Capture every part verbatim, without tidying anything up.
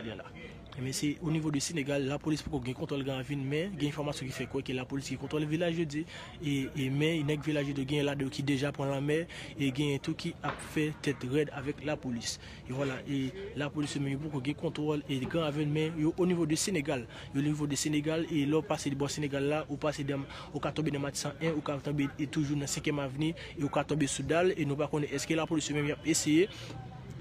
Ebyen, se o nivo de Senegal, lapolis poko gen kontwòl Gran Ravin, men gen enfòmasyon ki fè kwè ke lapolis gen kontwòl Vilaj de Dye, e, e men nèg Vilaj de Dye, gen ladan yo ki deja pran lanmè, e gen tou ki ap fè tèt rèd avèk lapolis. E vwala, e lapolis yo menm yo poko gen kontwòl e Gran Ravin, men yo o nivo de Senegal. Yo o nivo de Senegal, e lè w pase bò Senegal la, ou pase dan, ou ka tonbe nan Matisan en, ou ka tonbe e toujou nan Senkyèm Avni, e ou ka tonbe sou dal, e nou pa konnen èske lapolis yo menm y ap eseye,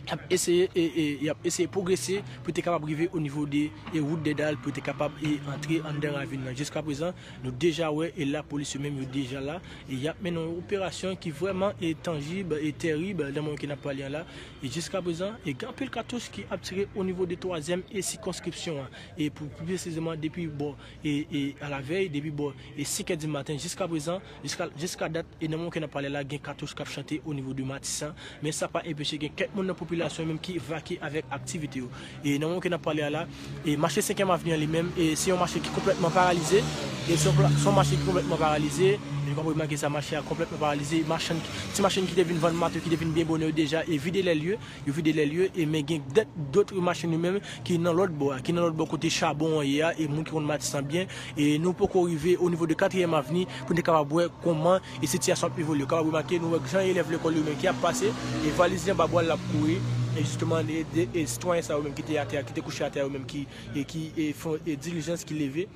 y ap eseye, e, e, y ap eseye pwogrese pou te kapab rive o nivo de, e, wout dè dal, pou te kapab, e, antre anndan ravin nan. Jiska prezan, nou deja wè, e lapolis yo menm yo deja la, e y ap mennen yon operasyon ki vrèman, e, tanjib, e terib, nan moman ke n ap pale an la. E jiska prezan, e gen anpil katouch ki ap tire o nivo de twazyèm e sikonskripsyon an. E pou, pou pi presizeman, depi bò, e, e alavèy, depi bò, e senkè di maten, jiska prezan, jiska, jiska dat, e nan moman ke n ap pale la, gen katouch k ap chante o nivo de Matisan, men sa pa enpeche gen kèk moun nan popilasyon menm ki vake avèk aktivite yo. E nan moman ke n ap pale a la, e mache Senkyèm Avni an li menm, e se yon mache ki konplètman paralize, e se yon pla-, se yon mache ki konplètman paralize, e nou kapab remake sa, mache a konplètman paralize, machann, ti machann ki te vin vann maten, ki te vin byen bonè yo deja, e vide lè lye, yo vide lè lye, e men gen dèt, dòt machann yo menm, ki nan lòt bò a, ki nan lòt bò kote chabon an ye a, e moun ki konn Matisan byen, e nou poko rive o nivo de Katriyèm Avni pou n te kapab wè kòman e sitiyasyon ap evolye. Ou kapab remake, nou wè jan elèv lekòl yo menm ki ap pase, e valiz li anba bra l ap kouri, e jisteman, e, de, e sitwayen sa yo menm ki te atè a, ki te kouche atè a yo menm ki, e ki, e fè, e dilijans ki leve.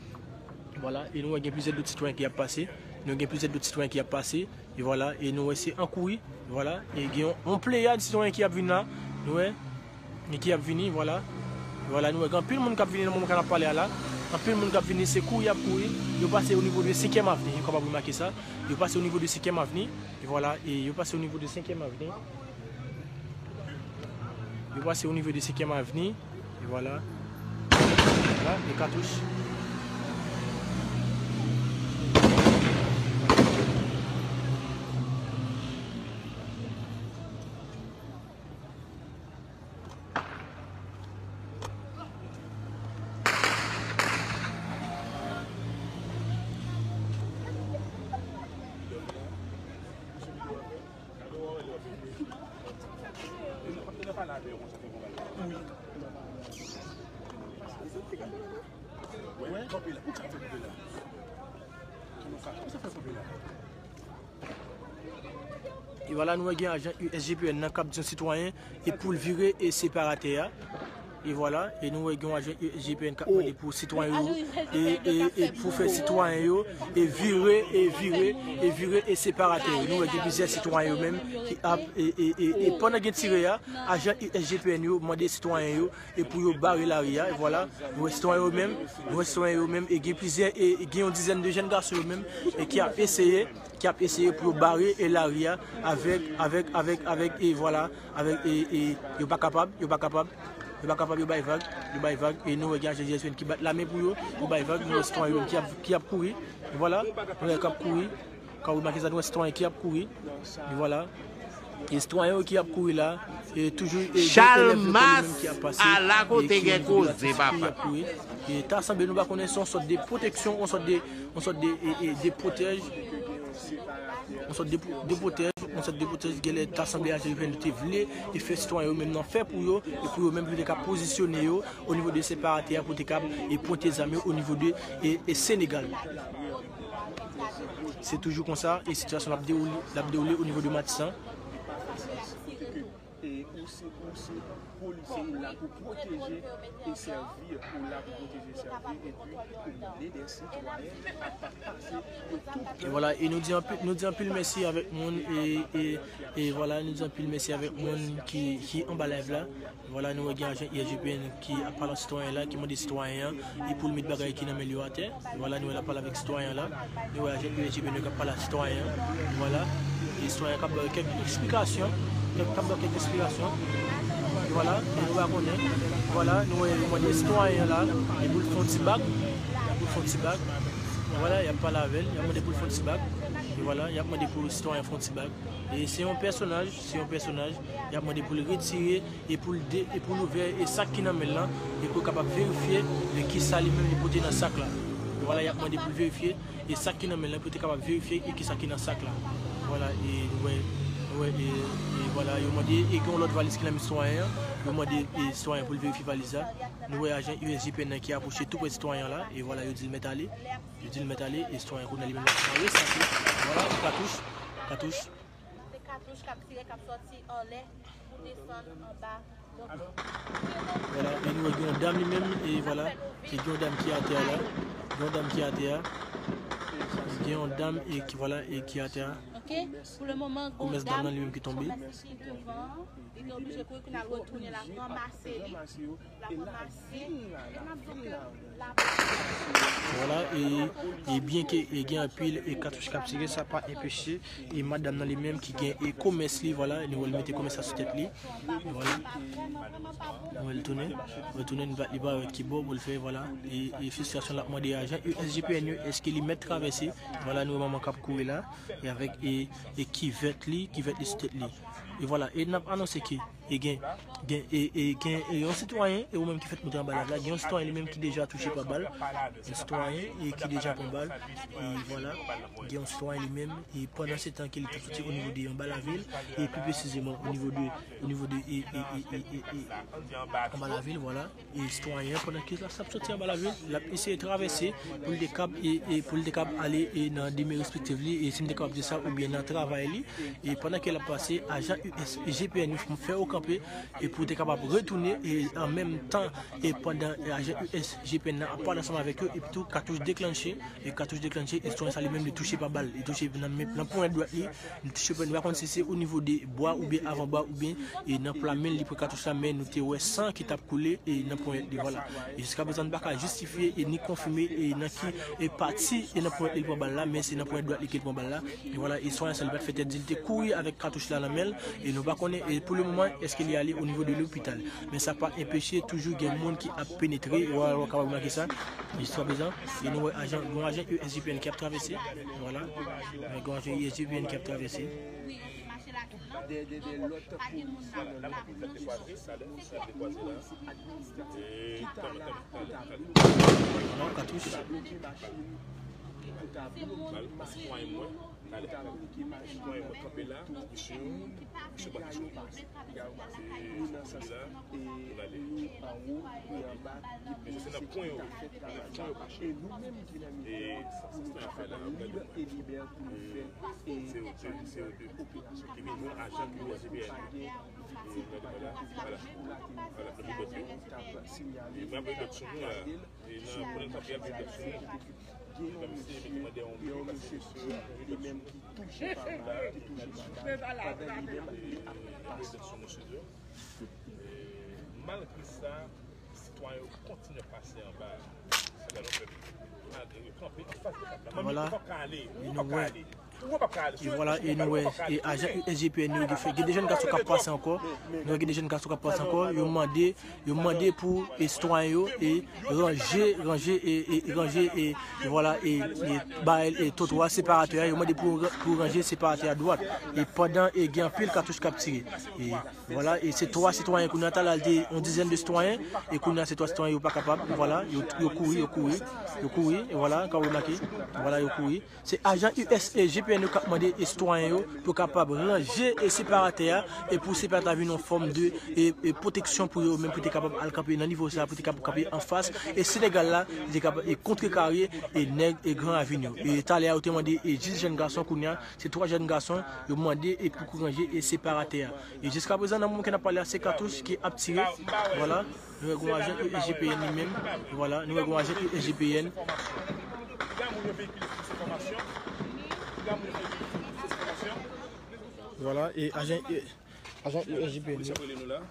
Vwala, e nou wè gen plizyè dòt sitwayen ki ap pase. Nou gen plizyè dòt sitwayen ki ap pase. E vwala, e nou wè se an kouri. Vwala, e gen yon, yon pleyad sitwayen ki ap vin la. Nou wè, e ki ap vini, vwala. Vwala, nou wè gen anpil moun k ap vini nan moman ke n ap pale a la. Anpil moun k ap vini, se kouri y ap kouri. Yo pase o nivo de Senkyèm Avni, ou kapab remake sa. Yo pase o nivo de Senkyèm Avni. E vwala, e yo pase o nivo de Senkyèm Avni. Yo pase o nivo de Senkyèm Avni. E vwala. Vwala, de katouch. E vwala, nou wè gen ajan U S G P N nan k ap di yon sitwayen e pou l vire e separatè a. E vwala, e nou wè gen yon ajan U S G P N k ap mande pou sitwayen yo, e, e, e pou fè sitwayen yo, e vire, e vire, e vire e separatè yo. Nou wè gen plizyè sitwayen yo menm ki ap, e, e, e, e pandan gen tire a, ajan U S G P N yo mande sitwayen yo, e pou yo bare lari a, e vwala, nou wè sitwayen yo menm, nou wè sitwayen yo menm, e gen plizyè, e, e gen yon dizèn de jèn gason yo menm, e ki ap eseye, ki ap eseye pou yo bare, e lari a, avèk, avèk, avèk, avèk, e vwala, avèk, e, e, yo pa kapab, yo pa kapab, yo pa kapab, yo bay vag, yo bay vag, e nou wè gen ajan G S P N ki bat lamen pou yo, yo bay vag, nou wè sitwayen yo menm ki ap, ki ap kouri, e vwala, nou wè k ap kouri, Ka w remake sa, nou wè sitwayen ki ap kouri. E vwala. E sitwayen yo ki ap kouri la, e toujou, e gen elèv lekòl yo menm ki ap pase, e ki vin ak ti fi, y ap kouri. E ta sanble nou pa konnen se yon sòt de pwoteksyon, yon sòt de, yon sòt de, e, e, de pwotèj, yon sòt de, de pwotèj, yon sòt de pwotèj, genlè ta sanble ajan yo te vle, e fè sitwayen yo menm nan fè pou yo, e pou yo menm pou yo te ka pozisyone yo o nivo de separatè a, pou te ka, e pwente zam yo o nivo de, e, e Senegal. Se toujou konsa, e sitiyasyon l ap dewoule, l ap dewoule o nivo de Matisan. E ou se, ou se polisye, ou la pou pwoteje e sèvi, ou la pou pwoteje e sèvi, epi ou mande de sitwayen ap pase de tout. E vwala, e nou di anpil, nou di anpil mèsi avèk moun, e, e, e vwala, nou di anpil mèsi avèk moun ki, ki anba live la. Vwala, nou wè gen ajan I S G P N ki ap pale ak sitwayen la, ki mande sitwayen an, e pou l met bagay ki nan men l yo atè. Vwala, nou wè l ap pale avèk sitwayen an la. Nou wè ajan I S G P N yo k ap pale ak sitwayen an. Vwala. E sitwayen an k ap ba yo kèk esplikasyon. Kèk, k ap ba yo kèk esplikasyon. Vwala, e nou pa konnen. Vwala, nou wè yo mande sitwayen an la, e pou l fè yon ti bak. Pou l fè yon ti bak. Vwala, y ap pale avè l. Y ap mande pou l fè yon ti bak. E vwala, y ap mande pou sitwayen an fè yon ti bak. E se yon pèsonaj, se yon pèsonaj. Y ap mande pou l retire e pou l de, e pou l ouvè e sak ki nan men l lan, e pou l kapab verifye e kisa li menm li pote nan sak la. E vwala, y ap mande pou l verifye e sak ki nan men l lan, pou l te kapab verifye e kisa ki nan sak la. Vwala, e nou wè, nou wè, e, e vwala, yo mande, e gen yon lòt valiz ki nan men sitwayen an, Yo mande, e, sitwayen pou l verifye valiz la. Nou wè ajan U S G P N nan ki apwoche tou prè sitwayen an la. E vwala, yo di l mèt ale. Yo di l mèt ale. E sitwayen kounye a li menm l ap mare sa tou. Vwala, katouch. Katouch. Se katouch k ap tire, k ap sòti anlè pou desann anba. Vwala, e nou wè gen yon dam li menm, e vwala, e gen yon dam ki atè a la. Gen yon dam ki atè a. Gen yon dam e ki, vwala, e ki atè a. Ok, pou le moman, gen yon dam ki devan, li te oblije kouri, kounye a l retounen, l ap ranmase li, l ap ranmase, e n ap di ke l ap Vwala, e, e byenke, e gen anpil, e katouch k ap tire, sa pa enpeche, e madanm nan li menm ki gen, e komès li, vwala, nou wè l mete komès la sou tèt li. Vwala. Nou wè l tounen, retounen, li pa, li pa wè ki bò pou l fè, vwala. E, e fristrasyon l ap mande ajan U S G P N yo, èske li mèt travèse? Vwala, nou wè manman k ap kouri la, e avèk, e, e kivèt li, kivèt li sou tèt li. E vwala, e n ap anonse ke, e gen, gen, e, e gen, e yon sitwayen, e ou menm ki fèk moute anba lav la, gen yon sitwayen li menm ki deja touche pa bal, yon sitwayen, e ki deja pran bal, e vwala, gen yon sitwayen li menm, e pandan se tan ke li t ap soti o nivo de anba lavil, e pi presizeman o nivo de, o nivo de, e, e, anba lavil, vwala. E sitwayen an, pandan ke l ap sòti anba lavil, l ap eseye travèse pou l te kab, e, e pou l te kab ale, e nan demen respektif li, e si m te kapab di sa, oubyen nan travay li. E pandan ke l ap pase, ajan U S G P N yo fè yo kanpe, e pou te kapab retounen, e an menm tan, e pandan, e ajan U S G P N nan ap pale ansanm avèk yo, epi tou katouch deklanche, e katouch deklanche, e sitwayen sa li menm li touche pa bal, li touche nan men, nan ponyèt dwèt li, N te chofe, nou pa konn si se o nivo de bwa oubyen avan bwa oubyen, e, nan pla men l li pran katouch la, men nou te wè san ki t ap koule, e, nan ponyèt li, vwala. E jiskaprezan, n pa ka jistifye, e, ni konfime, e, nan ki, e, pati, e, nan ponyèt li pran bal la, men se nan ponyèt dwèt li ke l pran bal la. E vwala, e sitwayen sa, li pa t fè tèt di, li te kouri avèk katouch la nan men l, e nou pa konnen, e, pou le moman, èske li ale o nivo de lopital. Men sa pa enpeche, toujou gen moun ki ap penetre, vwala, w kapab remake sa. Jiskaprezan, e nou wè ajan, gen yon ajan U S G P N ki ap travèse, vwala. Gen yon ajan U S G P N ki ap travèse. Dèyè, dèyè lòt pwovizyon nan lòt pwovizyon, se yon pwovizyon administratif ki ta la pou ta vin pou ta bloke machin, pou ta bloke machin, pou ta bloke machin, pou ta bloke tout, pou piga yo pase, piga yo pase. Ni nan sans, e, ni anwo, ni anba, epi se sa ki ta fèt la. E nou menm ki nan mitan, pou nou kapab lib e libè pou nou fè, e, sa nou fè operasyon. Pou nou pa gen, pou nou pa gen, e, pou nou pa gen, pou nou ta sinyale, sou kote gen yon mesye, yon mesye sou li menm ki touche pa bal, ki touche pa bal, pandan li menm li ap pase. Malgre sa, sitwayen yo kontinye pase anba. Sa gade yon pèp malgre yo kanpe anfas de kap la. Manmi, ou p ap ka ale. Ou p ap ka ale. E vwala, e nou wè, e ajan U S G P N yo ki fè, gen de jèn gason k ap pase ankò. Nou wè gen de jèn gason k ap pase ankò. Yo mande, yo mande pou, e, sitwayen yo, e, ranje, ranje, e, e, e ranje, e, e vwala, e, e, bay, e, twotwa separatè a. Yo mande pou, pou ranje separatè a dwat. E pandan, e, gen anpil katouch k ap tire. E vwala, e se twa sitwayen kounye a, talè a l te yon dizèn de sitwayen, e kounye a se twa sitwayen yo pa kapab, vwala, yo, yo kouri, yo kouri, yo kouri, e vwala, ka w remake, vwala, yo kouri. Se ajan U S G P N yo k ap mande e sitwayen yo pou kapab ranje e separatè a, e pou separatè a vin yon fòm de, e, e pwoteksyon pou yo menm, pou te kapab al kanpe nan nivo sa, pou te kapab kanpe anfas e Senegal la, pou te kapab, e kontrekare, e nèg, e Gran Ravin yo. E talè a yo te mande, e dis jèn gason, kounye a se twa jèn gason, yo mande, e pou ranje e separatè a. E jiskaprezan, nan moman ke n ap pale a, se katouch ki ap tire. Vwala. Nou wè gen yon ajan U S G P N li menm. Vwala. Nou wè gen yon ajan U S G P N. Vwala. E ajan, e ajan U S G P N li.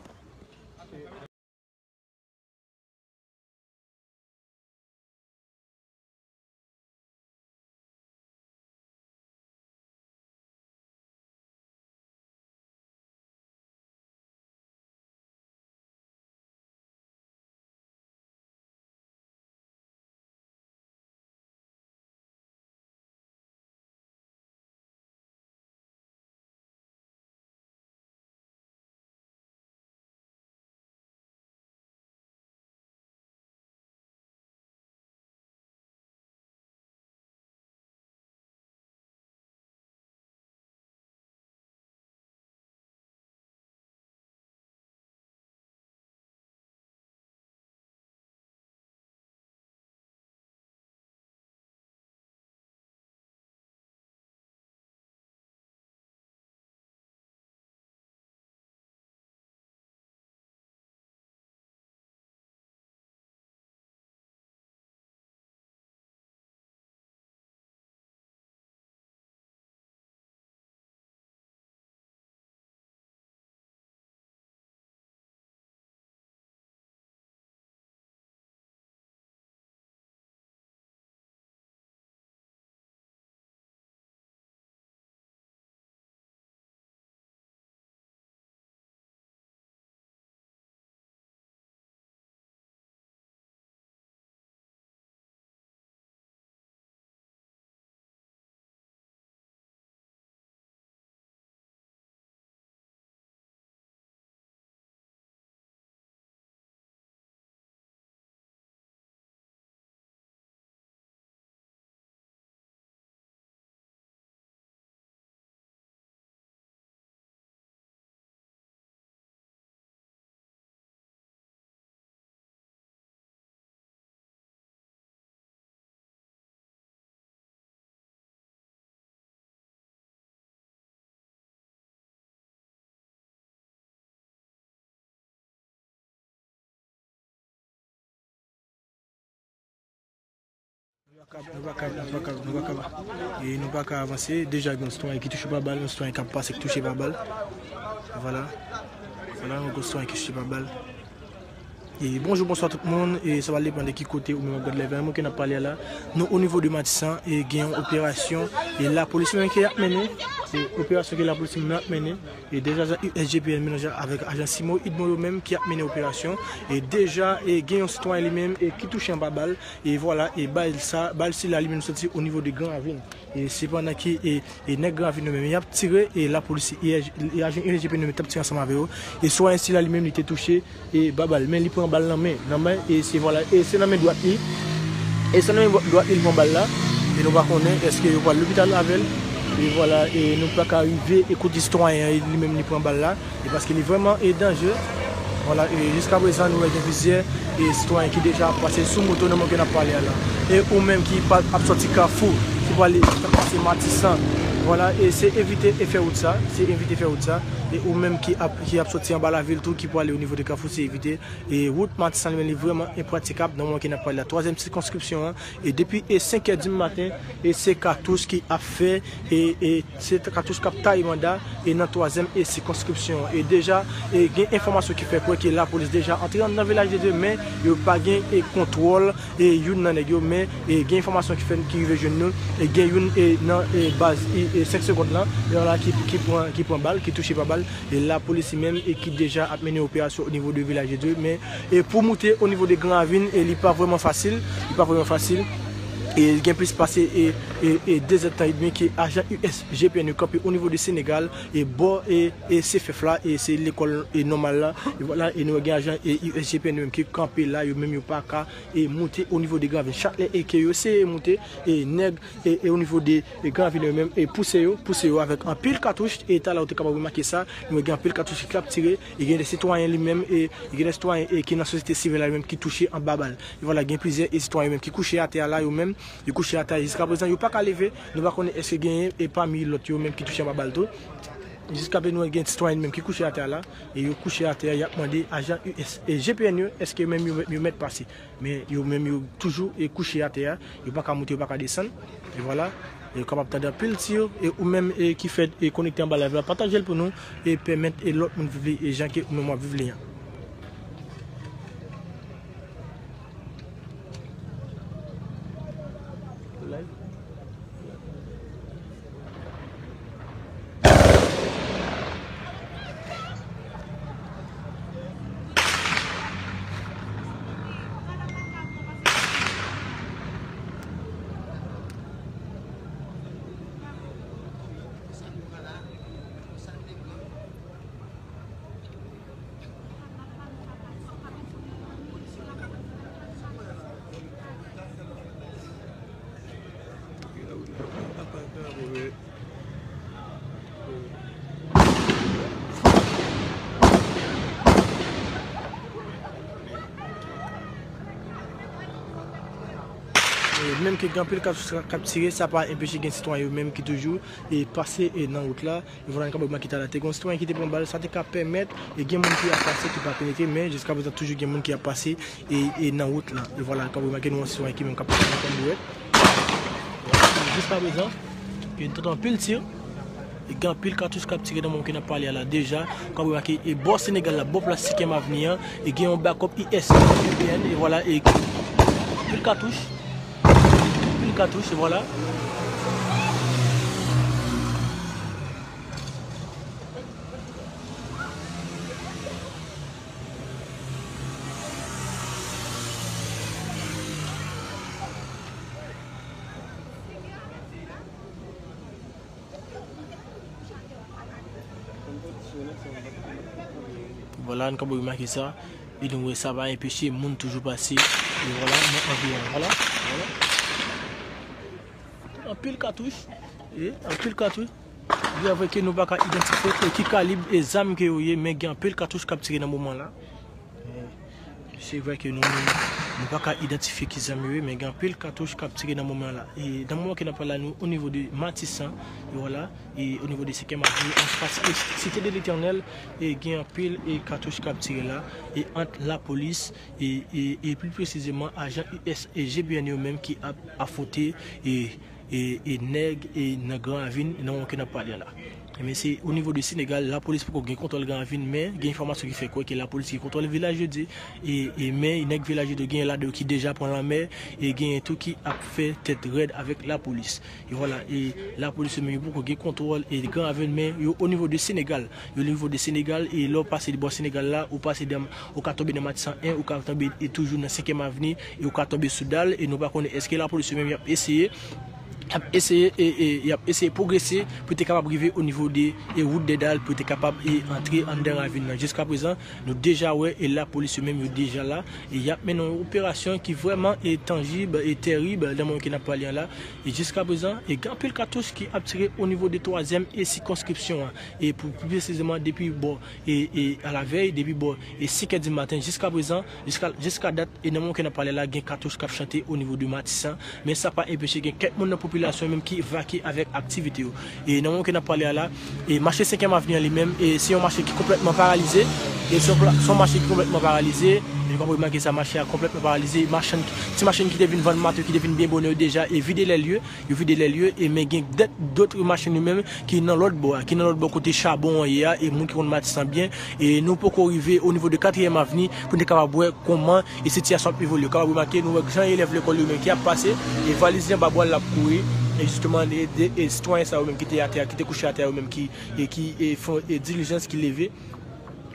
Nou pa ka, nou pa ka, nou pa ka, e nou pa ka avanse. Deja, gen yon sitwayen ki touche pa bal, yon sitwayen k ap pase ki touche pa bal. Vwala. Vwala, yon sitwayen ki touche pa bal. E bonjou, bonswa tout moun. E sa va depann de ki kote ou menm w ap gade live la. Mwen ke n ap pale a la, nou o nivo de Matisan, e gen yon operasyon, e lapolis menm ki ap mennen, e operasyon ke lapolis menm ap mennen, e deja ajan U S G P N melanje avèk ajan Simo Idmon yo menm ki ap mennen operasyon, e deja, e gen yon sitwayen li menm, e ki touche anba bal, e vwala, e bal sa, bal sila li menm soti o nivo de Gran Ravin. E sepandan ke, e, e nèg Gran Ravin yo menm, y ap tire, e lapolis, e, e ajan U S G P N yo menm t ap tire ansanm avè yo. E sitwayen sila li menm, li te touche, e ba bal, men li pran bal nan men, nan men, e se vwala, e se nan men dwat li. E se nan men dwat li, li pran bal la. E nou pa konnen èske yo pral lopital avè l. E vwala, e nou pa ka rive, e kote sitwayen an, li menm li pran bal la. E paske li vrèman, e danje. Vwala, e jiska prezan, nou wè gen plizyè, e sitwayen ki deja ap pase sou moto nan moman ke n ap pale a la. E ou menm ki pa, ap sòti Kafou, ki prale, k ap pase Matisan. Vwala, e se evite e fè wout sa, se evite fè wout sa. E ou menm ki ap, ki ap sòti anba lavil tou, ki prale o nivo de Kafou, se evite. E wout Matisan li menm, li vrèman enpratikab nan moman ke n ap pale la. Twazyèm sikonskripsyon an, e depi, e senk è di maten, e se katouch ki ap fè, e, e se katouch k ap taye banda, e nan twazyèm, e sikonskripsyon an. E deja, e gen enfòmasyon ki fè kwè ke lapolis deja antre nan Vilaj de Dye, men yo pa gen, e kontwòl, e youn nan nèg yo, men, e gen enfòmasyon ki fè, ki rive jwenn nou, e gen youn, e nan, e baz, e, e senk segonn lan, e la ki, ki pran, ki pran bal, ki touche pa bal, e lapolis li menm, e ki deja ap mennen operasyon o nivo de Vilaj de Dye, men, e pou moute o nivo de Gran Ravin, e li pa vrèman fasil, li pa vrèman fasil, e gen plis pase, e, e, e de zèdtan edmi ke ajan U S G P N yo kanpe o nivo de Senegal, e bò, e, e C F F la, e se lekòl, e nòmal la, e vwala, e nou gen ajan, e U S G P N yo menm ki kanpe la, yo menm yo pa ka, e moute o nivo de Gran Ravin. Chak lè, e ke yo eseye moute, e nèg, e, e o nivo de, e Gran Ravin yo menm, e pouse yo, pouse yo avèk anpil katouch, e talè ou te kapab remake sa, nou gen anpil katouch ki ap tire, e gen de sitwayen li menm, e, e gen de sitwayen, e ki nan sosyete sivil la yo menm ki touche anba bal. E vwala, gen plizyè, e sitwayen yo menm ki kouche atè a la, yo menm, yo kouche atè a jiska prezan, yo pa ka leve, nou pa konnen èske genyen, e pami lòt yo menm ki touche anba bal tou. Jiska prezan, nou gen sitwayen menm ki kouche atè a la, e yo kouche atè a, y ap mande ajan U S, e G P N yo, èske yo menm yo, yo mèt pase. Men yo menm yo toujou, e kouche atè a, yo pa ka moute, yo pa ka desann. E vwala, e yo kapab tande anpil tir, e ou menm, e ki fèk, e konekte anba live la, pataje l pou nou, e pèmèt, e lòt moun viv li, e jan ke ou menm w ap viv li an. E menm ke gen anpil k ap, k ap tire, sa pa enpeche gen sitwayen yo menm ki toujou, e pase, e nan wout la. E vwala, n ka wè ki talè te gen yon sitwayen ki te pran bal, sa te ka pèmèt, e gen moun ki ap pase ki pa penetre, men jiska prezan toujou gen moun ki ap pase, e, e nan wout la. E vwala, n ka remake nou yon sitwayen ki menm k ap pase nan kòn dwèt. Jiska prezan, e n tande anpil tir, e gen anpil katouch k ap tire nan moman ke n ap pale a la deja. N ka remake, e bò Senegal la, bò plas sizyèm avni an, e gen yon bakòp I S, G P N, e vwala, e anpil katouch, anpil katouch, e vwala. Vwala, n ka remake sa. E nou wè sa pa enpeche moun toujou pase. E vwala, nan anviwon. Vwala, vwala. Anpil katouch. E, anpil katouch. Byen vre ke nou pa ka idantifye e ki kalib e zam ke yo ye, men gen anpil katouch k ap tire nan moman la. E, Se vre ke nou menm, nou pa ka idantifye ki zam yo ye, men gen anpil katouch k ap tire nan moman la. E nan moman ke n ap pale la, nou o nivo de Matisan, e vwala, e o nivo de senkyèm Avni, anfas Site de Letènèl, e gen anpil e katouch k ap tire la, e ant lapolis, e, e, e pli presizeman ajan U S e G B N yo menm ki ap afwonte, e e, e nèg e nan Gran Ravin, nan moman ke n ap pale a la. Men se o nivo de Senegal, lapolis poko gen kontwòl Gran Ravin, men gen enfòmasyon ki fè kwè ke lapolis gen kontwòl Vilaj de Dye, e, e men nèg Vilaj de Dye gen ladan yo ki deja pran lanmè, e gen tou ki ap fè tèt rèd avèk lapolis. E vwala, e lapolis yo menm yo poko gen kontwòl e Gran Ravin, men yo o nivo de Senegal. Yo o nivo de Senegal, e lè w pase bò Senegal la, ou pase dan, ou ka tonbe nan Matisan en, ou ka tonbe e toujou nan senkyèm Avni, e ou ka tonbe sou dal, e nou pa konnen èske lapolis yo menm y ap eseye, y ap eseye, e, e, y ap eseye pwogrese pou te kapab rive o nivo de, e, wout de dal, pou te kapab, e, antre anndan ravin nan. Jiska prezan, nou deja wè, e lapolis yo menm, yo deja la, e y ap mennen yon operasyon ki vrèman, e, tanjib, e, terib, nan moman ke n ap pale an la. E jiska prezan, e gen anpil katouch ki ap tire o nivo de twazyèm e sikonskripsyon an. E pou, pou presizeman, depi bò, e, e alavèy, depi bò, e senk è di maten jiska prezan, jiska, jiska dat, e nan moman ke n ap pale la, gen katouch k ap chante o nivo de Matisan, men sa pa enpeche gen kèk moun nan popilasyon menm ki vake avèk aktivite yo. E nan moman ke n ap pale a la, e mache senkyèm Avni an li menm, e se yon mache ki konplètman paralize, e se yon pla-, se yon mache ki konplètman paralize, e w ka remake sa, mache a konplètman paralize, machann, ti machann ki te vin vann maten, ki te vin byen bonè yo deja, e vide lè lye, yo vide lè lye, e men gen dèt, dòt machann yo menm ki nan lòt bò a, ki nan lòt bò kote chabon an ye a, e moun ki konn Matisan byen, e nou poko rive o nivo de katriyèm Avni pou n te kapab wè kòman e sitiyasyon ap evolye. Ou kapab remake, nou wè jan elèv lekòl yo menm ki ap pase, e valiz li anba bwa l ap kouri, e jisteman, e, de, e sitwayen sa yo menm ki te atè a, ki te kouche atè a yo menm ki, e ki, e fè, e dilijans ki leve.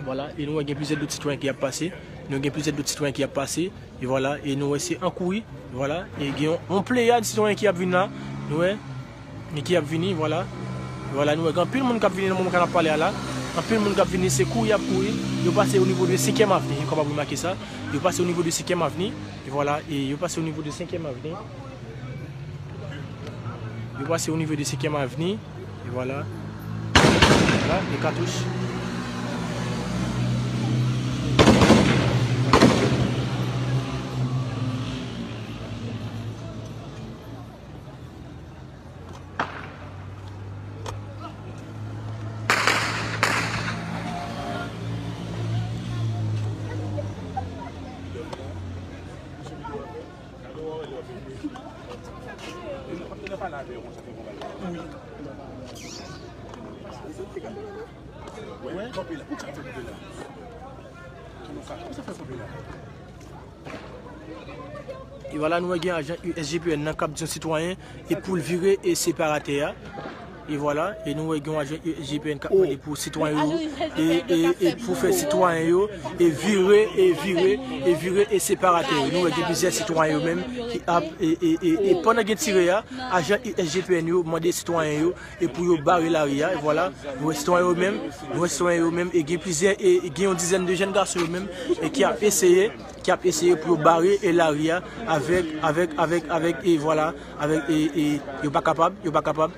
Vwala, e nou wè gen plizyè dòt sitwayen ki ap pase. Nou gen plizyè dòt sitwayen ki ap pase. E vwala, e nou wè se an kouri. Vwala, e gen yon, yon pleyad sitwayen ki ap vin la. Nou wè, e ki ap vini, vwala. Vwala, nou wè gen anpil moun k ap vini nan moman ke n ap pale a la. Anpil moun k ap vini, se kouri y ap kouri. Yo pase o nivo de senkyèm Avni, ou kapab remake sa. Yo pase o nivo de senkyèm Avni. E vwala, e yo pase o nivo de senkyèm Avni. Yo pase o nivo de senkyèm Avni. E vwala. Vwala, de katouch. E vwala, nou wè gen ajan U S G P N nan k ap di yon sitwayen e pou l vire e separatè a. E vwala, e nou wè gen yon ajan U S G P N k ap mande pou sitwayen yo, e, e, e pou fè sitwayen yo, e vire, e vire, e vire, e separatè yo. Nou wè gen plizyè sitwayen yo menm ki ap, e, e, e, e pandan gen tire a, ajan U S G P N yo mande sitwayen yo, e pou yo bare lari a, e vwala, nou wè sitwayen yo menm, nou wè sitwayen yo menm, e gen plizyè, e, e gen yon dizèn de jèn gason yo menm, e ki ap eseye, ki ap eseye pou yo bare, e lari a, avèk, avèk, avèk, avèk, e vwala, avèk, e, e, yo pa kapab, yo pa kapab,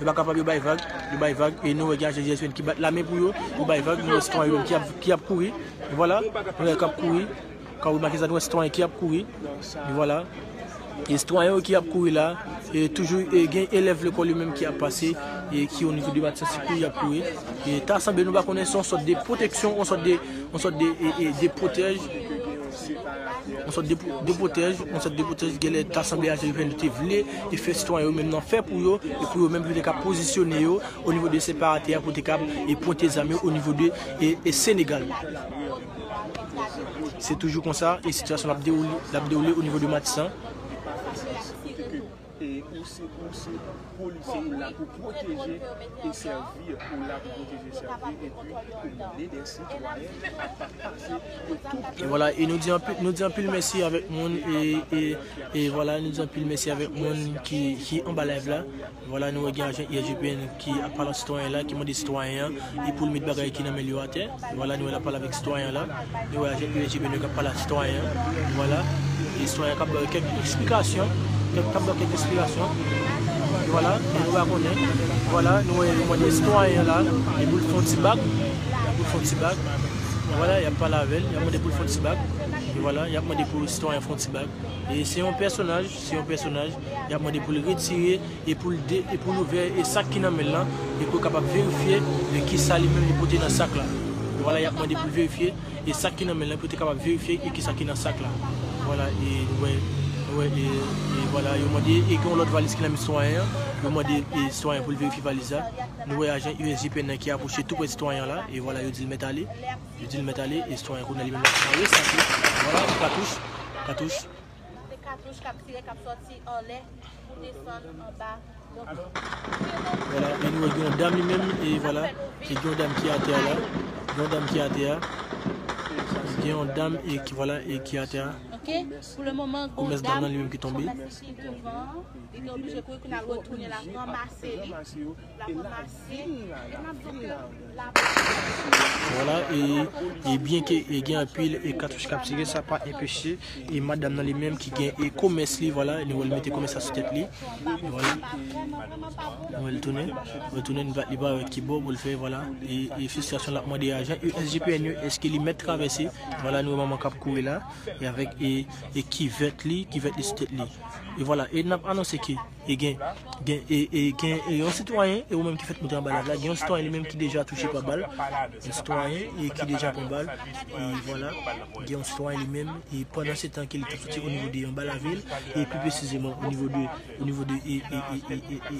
yo pa kapab, yo bay vag, yo bay vag, e nou wè gen ajan U S G P N ki bat lamen pou yo, yo bay vag, nou wè sitwayen yo ki ap, ki ap kouri, vwala, nou wè k ap kouri, ka w remake sa, nou wè sitwayen ki ap kouri, vwala, e sitwayen yo ki ap kouri la, e toujou, e gen elèv lekòl yo menm ki ap pase, e ki o nivo de Matisan, se kouri y ap kouri, e ta sanble nou pa konnen se yon sòt de pwoteksyon, yon sòt de, yon sòt de, e, e, de pwotèj, yon sòt de, de pwotèj, yon sòt de pwotèj, genlè ta sanble ajan yo te vle, e fè sitwayen yo menm nan fè pou yo, e pou yo menm pou yo te ka pozisyone yo o nivo de separatè a, pou te ka, e pwente zam yo o nivo de, e, e Senegal. Se toujou konsa, e sitiyasyon l ap dewoule, l ap dewoule o nivo de Matisan. E ou se, ou se polisye, ou la pou pwoteje e sèvi, ou la pou pwoteje e sèvi, epi ou mande de sitwayen ap pase de tout. E vwala, e nou di anpil, nou di anpil mèsi avèk moun, e, e, e vwala, nou di anpil mèsi avèk moun ki, ki anba live la. Vwala, nou wè gen ajan U S G P N ki ap pale ak sitwayen la, ki mande sitwayen an, e pou l met bagay ki nan men l yo atè. Vwala, nou wè l ap pale avèk sitwayen an la. Nou wè ajan U S G P N yo k ap pale ak sitwayen an. Vwala. E sitwayen an k ap ba yo kèk eksplikasyon. Kèk, k ap ba yo kèk eksplikasyon. E vwala, e nou pa konnen. Vwala, nou wè yo mande sitwayen an la, e pou l fè yon ti bak. Pou l fè yon ti bak. Vwala, y ap pale avè l, y ap mande pou l fè yon ti bak. Vwala, y ap mande pou sitwayen fè yon ti bak. E se yon pèsonaj, se yon pèsonaj, y ap mande pou l retire e pou l de, e pou l ouvè e sak ki nan men l lan, e pou l kapab verifye e kisa li menm li pote nan sak la. Vwala, y ap mande pou l verifye e sak ki nan men l lan, pou l te kapab verifye e kisa ki nan sak la. Vwala, e nou wè, nou wè, e, e vwala, yo mande, e gen yon lòt valiz ki nan men sitwayen an, yo mande e sitwayen pou l verifye valiz la. Nou wè ajan U S G P N nan ki apwoche tou prè sitwayen an la, e vwala, yo di l mèt ale. Yo di l mèt ale, e sitwayen kounye a li menm l ap mare sak li. Vwala, katouch, katouch. Se katouch k ap tire, k ap sòti anlè pou desann anba. Donk, vwala, e nou wè gen yon dam li menm, e vwala, e gen yon dam ki atè a la. Gen yon dam ki atè a. Gen yon dam e ki, vwala, e ki atè a. Ok, pou le moman, gen yon dam ki tonbe. Ki devan, li te oblije kouri, kounye a l retounen la, ranmase li. Vwala, e, e byenke e gen anpil e katouch k ap tire, sa pa enpeche e madanm nan li menm ki gen e komès li, vwala, nou wè l mete komès la sou tèt li. Vwala. Nou wè l tounen, retounen, li pa, li pa wè ki bò pou l fè, vwala. E, e fristrasyon l ap mande ajan U S G P N yo, èske li mèt travèse? Vwala, nou wè manman k ap kouri la, e avèk e, e kivèt li, kivèt li sou tèt li. E vwala, e n ap anonse ke E gen, gen, e, e gen, e yon sitwayen, e ou menm ki fèt moute anba lav la, gen yon sitwayen li menm ki deja touche pa bal. Yon sitwayen, e ki deja pran bal. E vwala, gen yon sitwayen li menm, e pandan se tan ke li t ap soti o nivo de anba lavil, e pi presizeman o nivo de, o nivo de, e, e,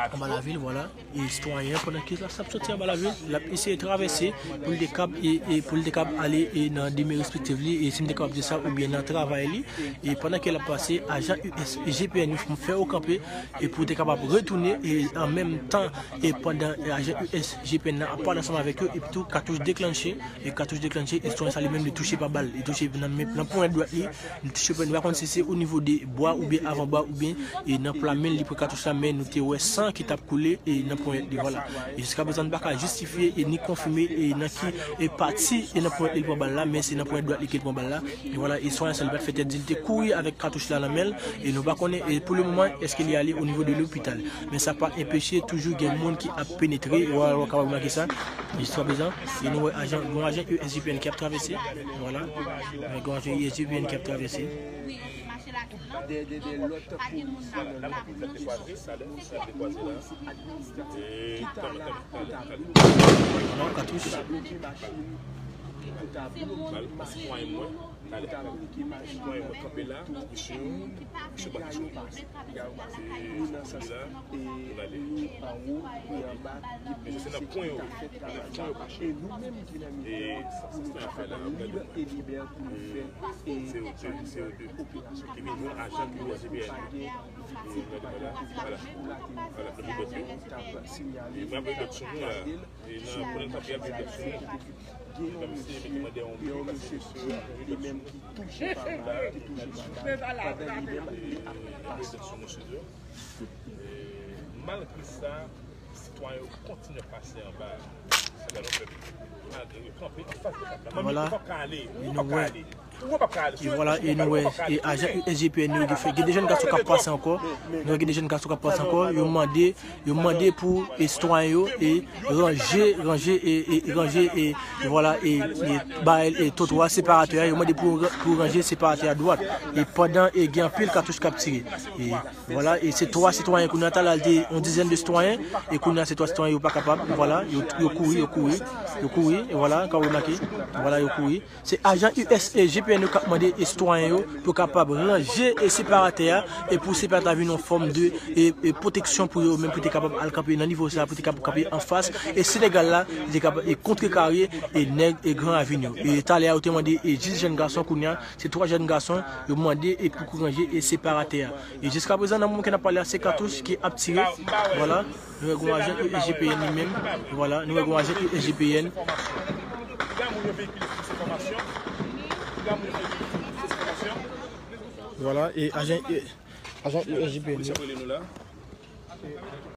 anba lavil, vwala. E sitwayen an, pandan ke l ap soti anba lavil, l ap eseye travèse pou l te kab, e, e pou l te kab ale, e nan demen respektif li, e si m te kapab di sa, oubyen nan travay li. E pandan ke l ap pase, ajan U S G P N yo fè yo kanpe, e pou te kapab retounen, e an menm tan, e pandan, e ajan U S G P N nan ap pale ansanm avèk yo, epi tou katouch deklanche, e katouch deklanche, e sitwayen sa li menm li touche pa bal, li touche nan men, nan ponyèt dwèt li, li touche, nou pa konn si se o nivo de bwa oubyen avan bwa oubyen, e nan pla men li pran katouch la, men nou te wè san ki t ap koule, e nan ponyèt li, vwala. E jiskaprezan, nou pa ka jistifye e ni konfime e nan ki, e pati, e nan ponyèt li pran bal la, men se nan ponyèt dwèt li ke l pran bal la. E vwala, e sitwayen sa li pa t fè tèt di, li te kouri avèk katouch la nan men l, e nou pa konnen, e pou le moman, èske li ale o nivo de lopital. Men sa pa enpeche, toujou gen moun ki ap penetre, e vwala, w kapab remake sa. Jiskaprezan, e nou wè ajan, gen yon ajan U S G P N ki ap travèse, vwala. Gen yon ajan U S G P N ki ap travèse. Dèyè, dèyè lòt pwovizyon nan lapolis, moun sa yo ki mouri sou administratif ki ta la, ki ta vin pou ta bloke machin, pou ta bloke machin, pou ta bloke machin, pou ta bloke machin, pou piga yo pase, piga yo pase. Ni nan sans, e, ni anwo, ni anba, gen plis ki ta fèt travay. E nou menm ki nan mitan, pou nou kapab lib e libè pou nou fè, e, operasyon. Ki vin yon ajan ki wè se byen. Ki pa gen, ki pa gen anpil pou lakay nou, ta sinyale, gade l, sou pwen sa ki te di, gen yon mesye, gen yon mesye sou li menm ki touche pa bal, ki touche pa bal, pandan li menm li ap pase. Malgre sa, sitwayen yo kontinye pase anba. Sa gade yon pèp malgre yo kanpe anfas de pòt la. Manmi, ou p ap ka ale. Ou p ap ka ale. Ou p ap ka ale. E vwala, e nou wè, e ajan U S G P N yo ki fè, gen de jèn gason k ap pase ankò. Nou wè gen de jèn gason k ap pase ankò. Yo mande, yo mande pou, e sitwayen yo, e ranje, ranje, e, e ranje, e, e vwala, e, e bay, e twotwa separatè a. Yo mande pou, pou ranje separatè a dwat. E pandan, e gen anpil katouch k ap tire. E Vwala, e se twa sitwayen kounye a, talè a l te yon dizèn de sitwayen, e kounye a se twa sitwayen yo pa kapab, vwala, yo, yo kouri, yo kouri, yo kouri, e vwala, ka w remake, vwala, yo kouri. Se ajan U S G P N yo k ap mande e sitwayen yo pou kapab ranje e separatè a, e pou separatè a vin yon fòm de, e, e pwoteksyon pou yo menm, pou te kapab al kanpe nan nivo sa, pou te kapab kanpe anfas e Senegal la, pou te kapab, e kontrekare e nèg e Gran Ravin yo. E talè a yo te mande e dis jèn gason, kounye a se twa jèn gason yo mande e pou ranje e separatè a. E jiskaprezan, nan moman ke n ap pale a, se katouch ki ap tire. Vwala, nou wè gon ajan U S G P N li menm. Vwala, nou wè gon ajan U S G P N. Vwala, e ajan, e, ajan U S G P N li.